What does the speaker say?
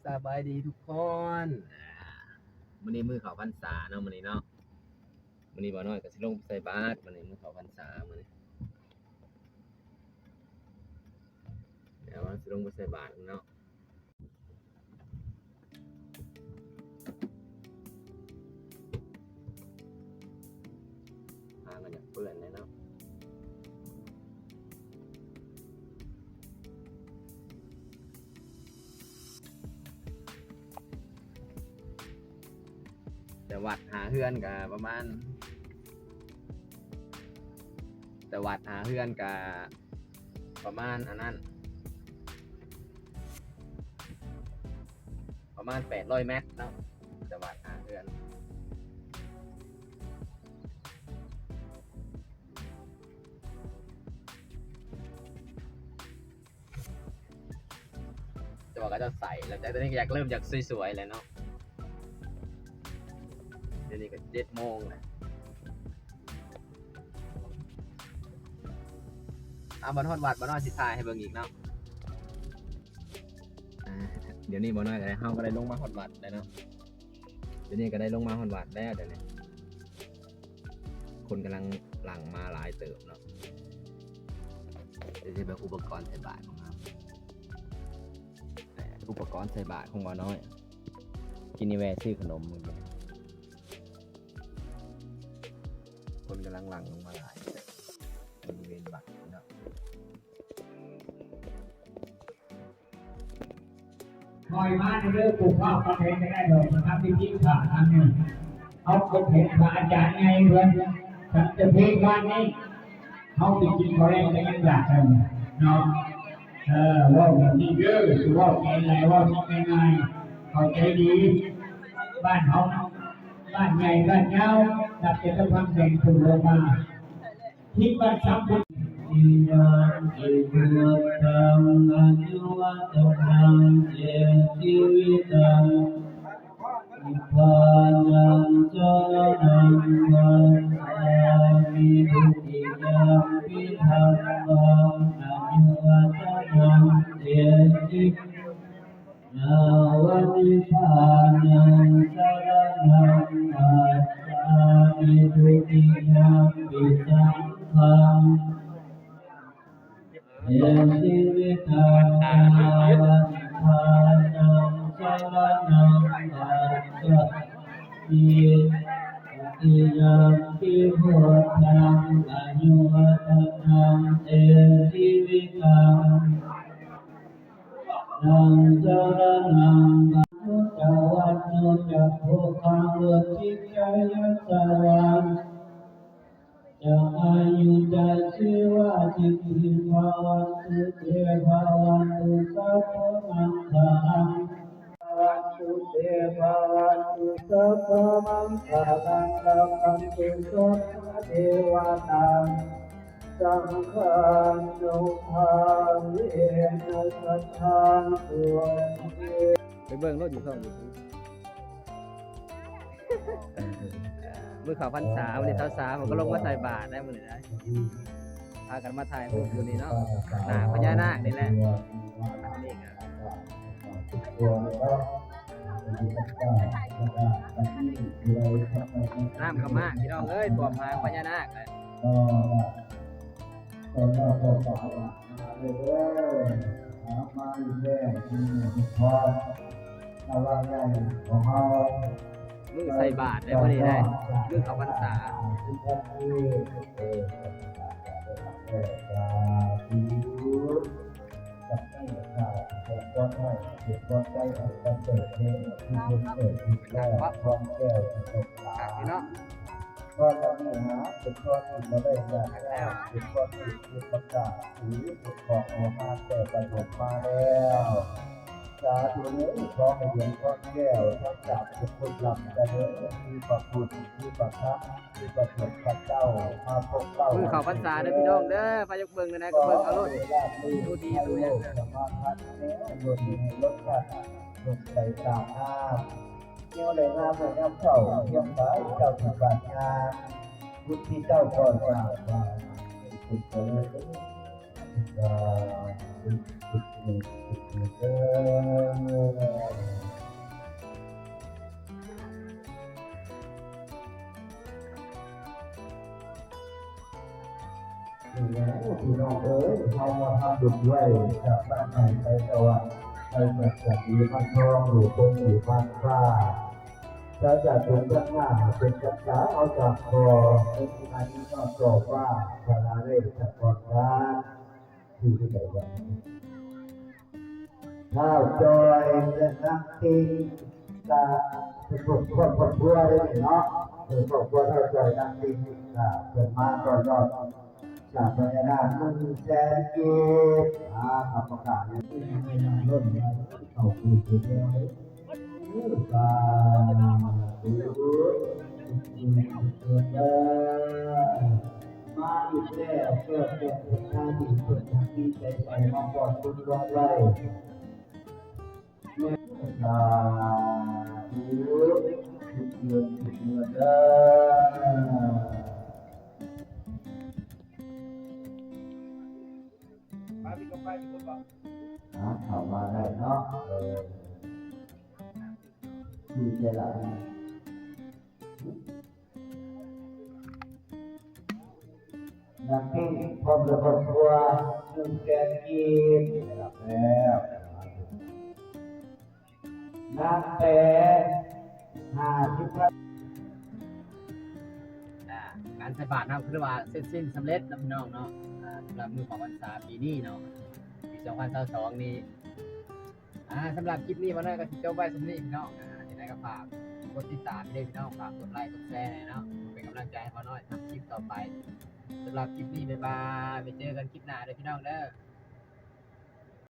ສະບາຍດີທຸກຄົນ ມື້ນີ້ມື້ເຂົ້າພັນສາເນາະ ມື້ນີ້ເນາະ ມື້ນີ້ບ່າວນ້ອຍກໍຊິລົງໄປໃສ່ບາດ ມື້ນີ້ມື້ເຂົ້າພັນສາມື້ນີ້ ດຽວຊິລົງໄປໃສ່ບາດເນາະ. ຜ້າມັນຢາກເປື້ອນແດ່ເນາະ ແຕ່ວັດຫາເຮືອນກະປະມານ ແຕ່ວັດຫາເຮືອນກະປະມານອັນນັ້ນ ປະມານແປດຮ້ອຍແມັດເນາະ ແຕ່ວັດຫາເຮືອນ ແຕ່ວ່າເຂົາເຈົ້າໃສ່ແລ້ວ ແຕ່ຕອນນີ້ກໍຢາກເລີ່ມຢາກສວຍໆແລ້ວເນາະ ດຽວນີ້ກໍເຈັດໂມງແລ້ວ ເອົາ ບັດຮອດວັດ ບ່າວນ້ອຍຊິຖ່າຍໃຫ້ເບິ່ງອີກເນາະ ອາ ດຽວນີ້ບ່າວນ້ອຍກໍໄດ້ ເຮົາກໍໄດ້ລົງມາຮອດວັດແລ້ວເນາະ ດຽວນີ້ກໍໄດ້ລົງມາຮອດວັດແລ້ວ ດຽວນີ້ ຄົນກຳລັງຫຼັ່ງມາຫຼາຍເຕີບເນາະ ດຽວຊິເບິ່ງອຸປະກອນໃສ່ບາດຂອງເຮົາ ອຸປະກອນໃສ່ບາດຂອງບ່າວນ້ອຍ ກິນນີ້ແວ່ຊື້ຂະໜົມມື້ກີ້ ຄົນກຳລັງຫຼັ່ງລົງມາຫຼາຍ ບໍລິເວນວັດເນາະ. ຄ່ອຍມາເດີ ຜູ້ພາກປະເທດກໍໄດ້ດອກ ທຳພິທີພານຳນີ້ ເຮົາກໍເຫັນພະອາຈານໃຫຍ່ເພິ່ນສັນຈະເພກວານນີ້ ເຮົາໄປກິນເຂົ້າແລງກໍຍັງຢາກກັນເນາະ. ເອີ ເວົ້າແບບນີ້ເດີ ຊິເວົ້າແປຫຼາຍ ເວົ້າງ່າຍໆ ເຂົ້າໃຈດີ. ບ້ານເຮົາ ບ້ານໃຫຍ່ ບ້ານຍາວ ນັບແຕ່ຕະພັງແດງຂຶ້ນລົງມາ ທິດບ້ານຊຳບຸນ ຕິຍັມປິ ພຸດທັງ ອະຍຸວັດທະນັງ ເອ ຊີວິຕັງ ນິບພານັງ ສະລະນັງ ຄັດສາມິ ທຸຕິຍັມປິ ທຳມັງ ອະຍຸວັດທະນັງ ເອ ຊີວິ ນາວະນິບພານັງ ສະລະນັງ ຄັດສາມິ ທຸຕິຍັມປິ ສັງຄັງ ເອ ຊີວິຕັງ ນາວະນິບພານັງ ສະລະນັງ ຄັດສາມິ ທຸຕິຍັມປິ ພຸດທັງ ອະຍຸວັດທະນັງ ເອ ຊີວິຕັງ ນັງ ສະລະນັງ ວັນໂນ ຈະວັນໂນ ຈະ ໂພຄາ ວຸດທິ ຈະ ຍະສະວາ ຈະ ອາຍຸ ຈະ ຊີວະ ສິດທິ ພະວັນຕຸ ເຕ ພະວັນຕຸ ສັບພະມັງຄະລັງ ພະວັນຕຸ ເຕ ພະວັນຕຸ ສັບພະມັງຄະລັງ ລັກຂັນຕຸ ສັບພະເທວະຕາ ສັງຄານຸພາເວນະ ສະທາໂຕ ໄປເບິ່ງໂລດຢູ່ຊ່ອງຢູທູບ ມື້ເຂົ້າພັນສາ ມື້ນີ້ຊາວສາມ ມັນກໍລົງມາໃສ່ບາດໄດ້ມື້ນີ້ໄດ້ ພາກັນມາຖ່າຍຮູບຢູ່ນີ້ເນາະ ໜ້າພະຍານາກນີ້ແຫຼະ ນີ້ກໍ ນ້ຳກໍມາ ພີ່ນ້ອງເອີຍ ຖ້ວມຫາງພະຍານາກເລີຍ ຕອນເຊົ້າກໍມາເດີ ມາອີກແລ້ວ ວັດໃຫຍ່ຂອງເຮົາ ມື້ໃສ່ບາດໄດ້ມື້ນີ້ໄດ້ ມື້ເຂົ້າພັນສາ ກັບນີ້ຂ້າພະເຈົ້າຂໍໃຫ້ເປັນຄວາມໃຈອັນປະເສີດເລີດ ທີ່ເພິ່ນເກີດຂຶ້ນແລ້ວ ຄວາມແກ້ວທີ່ສົມສາ ເນາະ ຄວາມອັນນີ້ຫາເປັນຄວາມທີ່ບໍ່ໄດ້ຢາກໄດ້ ເປັນຄວາມທີ່ເປັນປະກາດ ຫຼື ເປັນຂອງໂອຮານແຕ່ປະຖົມມາແລ້ວ ສາທຸເດີ ຂໍໃຫ້ຫຼວງພໍ່ແກ້ວທັງສາມເປັນຄົນລ່ຳຈະເລີນ ມີພະຄຸນ ມີພະທຳ ມີພະສົງພະເຈົ້າມາປົກເປົ້າ ມື້ເຂົ້າພັນສາເດີພີ່ນ້ອງເດີ ໃຜຢາກເບິ່ງແນວໃດກໍເບິ່ງເອົາໂລດ ຢູ່ດີມີແຮງເດີ ສະມາທັນແນວຢູ່ດີໃນລົມພັດລົມໄປຕາມນ້ຳ ແນວໃດງາມແນວເກົ່າ ພຽງໃດເຈົ້າຖືກບາດຍາ ບຸນທີ່ເຈົ້າກໍ່ສ້າງໄວ້ ໃຫ້ເປັນປະໂຫຍດເດີ. ສາທຸ ເດີ ນີ້ແຫຼະ ພີ່ນ້ອງເອີຍ ເຮົາມາທຳບຸນໄວ້ ຈາກບ້ານໃໝ່ໄປສະຫວັນ ໄປຈາກສະສີມາທອງ ຢູ່ພົມຢູ່ພັນຟ້າ ສາຈາກບຸນທັງຫ້າເປັນພັນສາ ເອົາຈາກພໍ່ ເປັນທີ່ມາທີ່ຍອດຕໍ່ຟ້າ ພະລາເລດສະກອນການ ທີ່ໄດ້ວ່າ ທ້າວຈ່ອຍ ແລະ ນາງຕິ່ງ ກະເປັນຄົນຄອບຄົວເດ້ນີ້ເນາະ ເອີ ຄອບຄົວທ້າວຈ່ອຍ ນາງຕິ່ງ ກະເພິ່ນມາຕໍ່ຍອດ ສາພະຍານາກ ໜຶ່ງແສນກີບ ອາ ຂ້າພະເຈົ້າ ເຂົ້າຄືນຄືແນວ ສາທຸ ເດີ ມາອີກແລ້ວ ແກ້ວແກ່ນເພິ່ນ ທ່າດີເພິ່ນ ທັງມີໃຈໃສ ມາປ້ອນບຸນດວງໄວ້ ສາທຸ ທຸກເດືອນທຸກເດືອນເດີ ມາ ເຂົ້າມາໄດ້ເນາະ ເອີ ດີໃຈຫຼາຍ ນາງຕິ່ງ ພ້ອມດ້ວຍຄອບຄົວ ໜຶ່ງແສນກີບ ໄດ້ຮັບແລ້ວ ນາງແປ ຫ້າສິບພັນ ອ່າ ການໃສ່ບາດເຮົາຄືວ່າເສັດສິ້ນສຳເລັດເນາະພີ່ນ້ອງເນາະ ອ່າ ສຳລັບມື້ເຂົ້າພັນສາປີນີ້ເນາະ ປີສອງພັນຊາວສອງນີ້ ອ່າ ສຳລັບຄລິບນີ້ບ່າວນ້ອຍກໍຊິຈົບໄວ້ສ່ຳນີ້ພີ່ນ້ອງ ອ່າ ຈັ່ງໃດກໍຝາກກົດຕິດຕາມເດີພີ່ນ້ອງ ຝາກກົດໄລກົດແຊແດ່ເນາະ ເປັນກຳລັງໃຈໃຫ້ບ່າວນ້ອຍທຳຄລິບຕໍ່ໄປ ສຳລັບຄລິບນີ້ ບາຍບາຍ ໄປເຈີກັນຄລິບໜ້າເດີພີ່ນ້ອງເດີ.